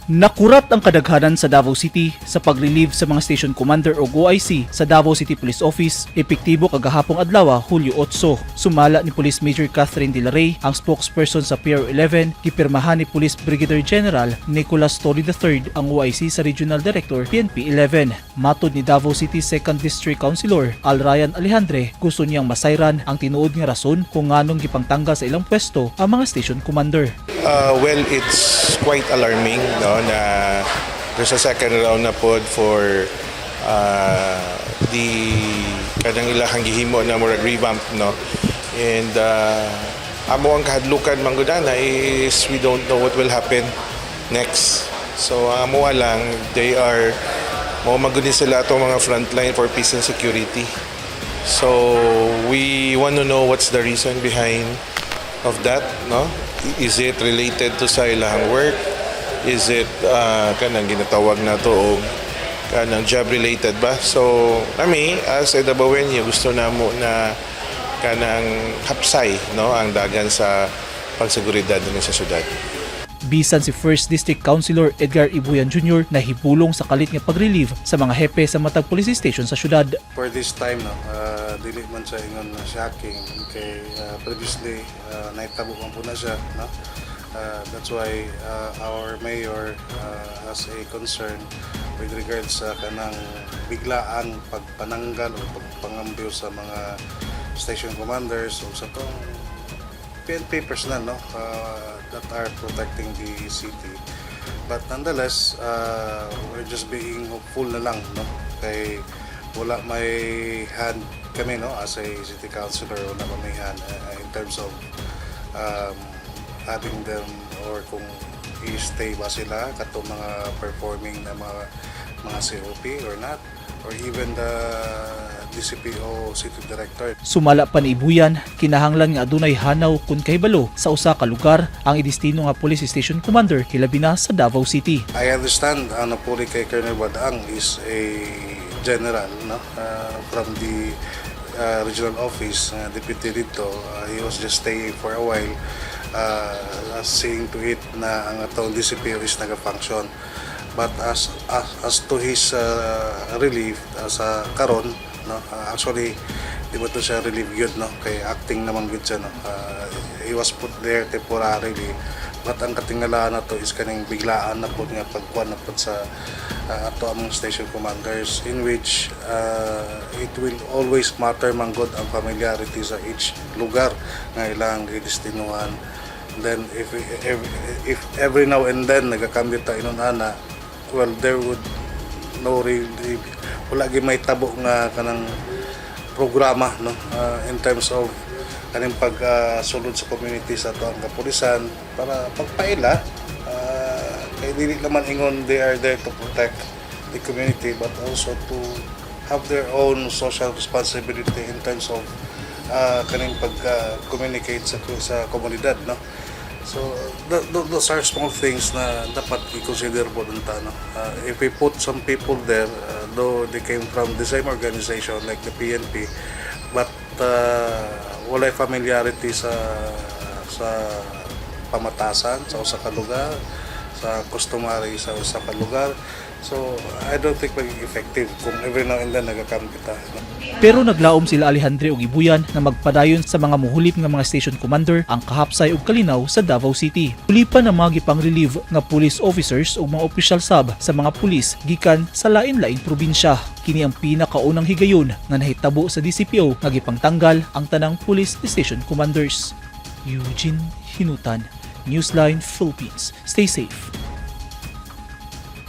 Nakurat ang kadaghanan sa Davao City sa pag-relieve sa mga station commander o OIC sa Davao City Police Office epektibo kagahapong adlaw, Hulyo 8. Sumala ni Police Major Catherine De La Rey, ang spokesperson sa PRO-11, gipirmahan ni Police Brigadier General Nicolas Torre III ang OIC sa Regional Director PNP 11. Matod ni Davao City 2nd District Councilor Al Ryan Alejandre, gusto niyang masayran ang tinuod nga rason kung nganong gipangtanggal sa ilang pwesto ang mga station commander. Well, it's quite alarming, no, na there's a second round na pod for the kanang ilahang gihimo na murag revamp, no, and amo ang kahadlukan man gud ana is we don't know what will happen next. So ang amo lang, they are mao man gud ni sila atong mga frontline for peace and security, so we want to know what's the reason behind of that, no? Is it related to sa ilahang work? Is it kanang ginatawag na to o kanang job related ba? So, kami as a Dabawenyo, gusto namo na kanang hapsay, no, ang dagan sa pagseguridad dinhi sa syudad. Bisan si 1st District Councilor Edgar Ibuyan Jr. na hibulong sa kalit nga pag-relieve sa mga hepe sa matag police station sa syudad. For this time, no, dili man siya ingon na shocking kay previously nahitabo man po na siya, no. That's why our mayor has a concern with regards sa kanang biglaang pagpananggal o pagpangambyo sa mga station commanders o sa tong PNP personnel, no, that are protecting the city. But nonetheless, we're just being hopeful na lang, no, kay wala may hand kami, no, as a city councilor, wala may hand in terms of having them or kung i-stay ba sila katong mga performing na mga COP or not, or even the DCPO city director. Sumala pa ni Ibuyan, kinahanglan nga adunay hanaw kung kahibalo sa usa ka lugar ang idestino nga police station commander, hilabi na sa Davao City. I understand ang napuli kay Colonel Badaang is a general, no, from the regional office, deputy dito. He was just staying for a while, seeing to it na ang atong DCPO is naga-function. But as to his relief sa karon, no, actually di ba to siya relief gyud, no, kay acting naman gyud siya, no. He was put there temporarily, but ang katingalaan na to is kaning biglaan na pod nga pagkuan na pod sa ato among station commanders, in which it will always matter man gud ang familiarity sa each lugar nga ilang gidestinuhan. Then if every now and then nagakambyo ta inon ana, well, there would no really, wala gyud may tabo nga kanang programa, no, in terms of kaning pag sulod sa community sa ato ang kapulisan para pagpaila, kay dili naman ingon they are there to protect the community but also to have their own social responsibility in terms of kaning pag communicate sa komunidad, no. So those are small things na dapat i-consider po dun ta, no? If we put some people there, though they came from the same organization like the PNP, but walay familiarity sa pamatasan sa usa ka lugar, sa customary sa usa ka lugar. So, I don't think magiging effective kung every now and then nagakam kita. Pero naglaom sila Alejandre ug Ibuyan na magpadayon sa mga muhulip nga mga station commander ang kahapsay ug kalinaw sa Davao City. Hulipan ang mga gipang-relieve nga police officers ug mga opisyal sab sa mga pulis gikan sa lain-laing probinsya. Kini ang pinakaunang higayon nga nahitabo sa DCPO nga gipangtanggal ang tanang police station commanders. Eugene Hinutan, Newsline Philippines. Stay safe.